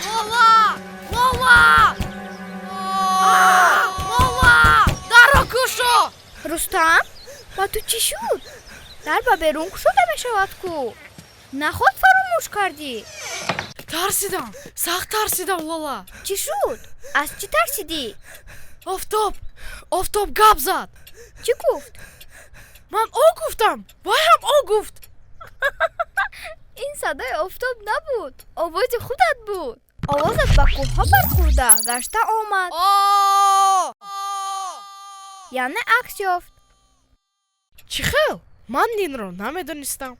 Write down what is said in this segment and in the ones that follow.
Лола! Лола! Лола! Дарро кушо! Рустам, ба ту чӣ шуд? Дар ба берун кушода мешавад ку. Наход фаромӯш кардӣ? Тарсидам, сахт тарсидам, Лола. Чӣ шуд? Аз чӣ тарсидӣ? Офтоб, офтоб гап зад. Чӣ гуфт? Ман о гуфтам, вай ҳам о гуфт. Ин садои офтоб набуд, овози худат буд. Овозат ба кӯҳҳо бархӯрда гашта омад. Яъне акс ёфт. Чӣ хел? Ман инро намедонистам.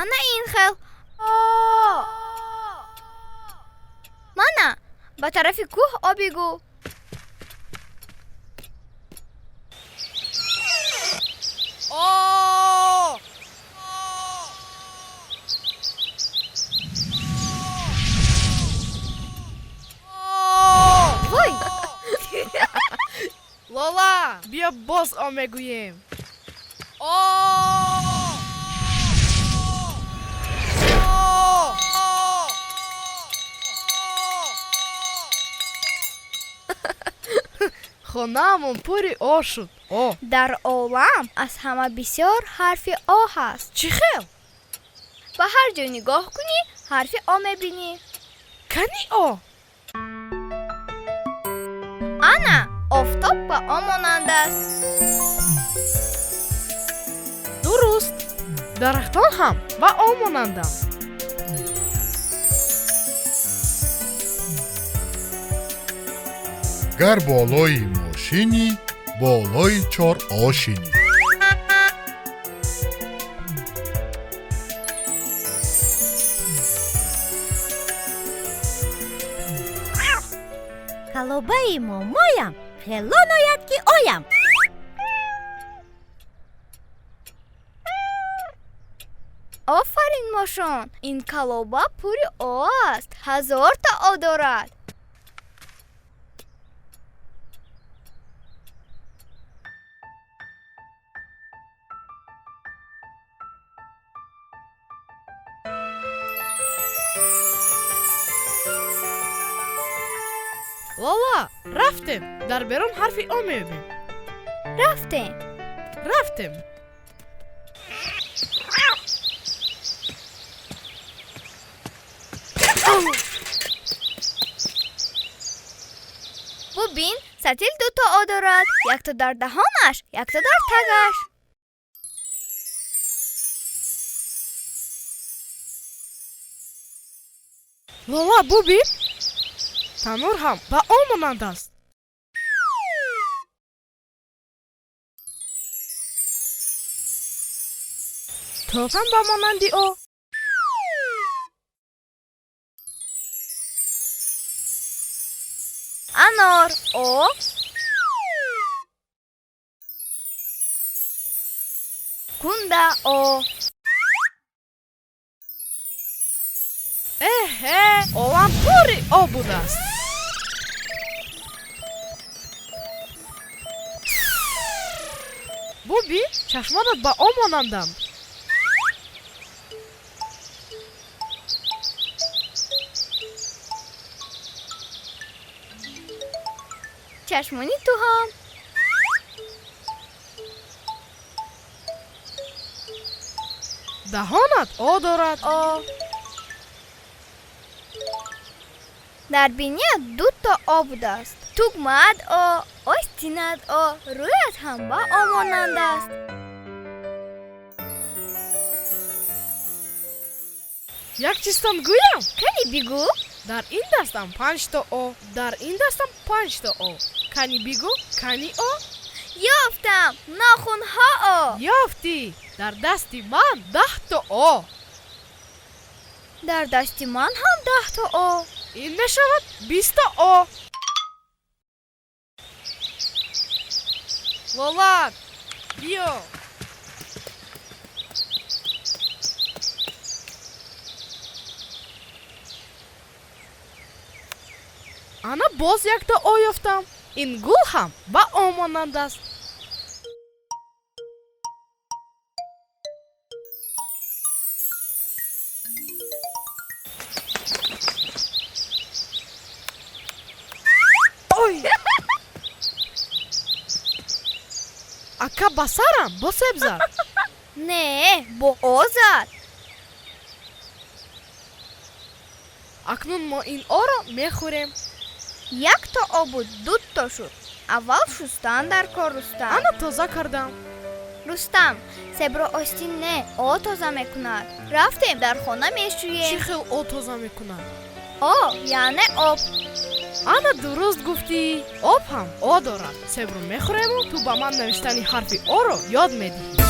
Ана ин хел. Мана, ба тарафи кӯҳ о бигӯ. Вой! Лола, биё боз о мегӯем. Хонаамон пури о шуд. О. Дар олам аз ҳама бисёр ҳарфи о ҳаст. Чӣ хел? Ба ҳар ҷо нигоҳ кунӣ, ҳарфи о мебинӣ. Кани о? Ана, офтоб ба о монанд аст. Дуруст. Дарахтон ҳам ба о монанданд. Гар болои мошинӣ, болои чор ошинӣ. Калобаи момоям хелон ояд, ки оям. Офарин, мошон! Ин калоба пури о аст, ҳазорта о дорад. Лола, рафтем, дар берун ҳарфи о меёбем. Рафтем. Рафтем. Бубин, сатил дуто о дорад, якто дар даҳонаш, якто дар тагаш. Лола, бубин, танур ҳам ба о монанд аст. Тоб ҳам ба монанди о. Анор о, кунда о. Эҳе, олам пури о будааст. Бубин, чашмонат ба о монанданд. Чашмони ту ҳам. Даҳонат о дорад. О. Дар биният дуто о будааст. Тугмаат о, остинат о, рӯят ҳам ба о монанд аст. Як чизтон гӯям? Кани бигӯ. Дар ин дастам панҷто о, дар ин дастам панҷто о. Кани бигӯ, кани о? Ёфтам, нохунҳо о. Ёфтӣ. Дар дасти ман 10 то о. Дар дасти ман ҳам 10 то о. Ин мешавад 20 то о. Лолак, биё. Ана боз якта о ёфтам. Ин гул ҳам ба о монанд аст. Ой, ака ба сарам бо себ зад. Не, бо о зад. Акнун мо ин оро мехӯрем. Якто о буд, дуто шуд. Аввал шустан дар кор, Рустам. Ана тоза кардам. Рустам, себро остин не, о тоза мекунад. Рафтем, дар хона Чӣ мешӯем. хел о тоза мекунад? О, яъне об. Ана дуруст гуфтӣ, об ҳам о дорад. Себро мехӯрему ту ба ман навиштани ҳарфи оро ёд медиҳӣ.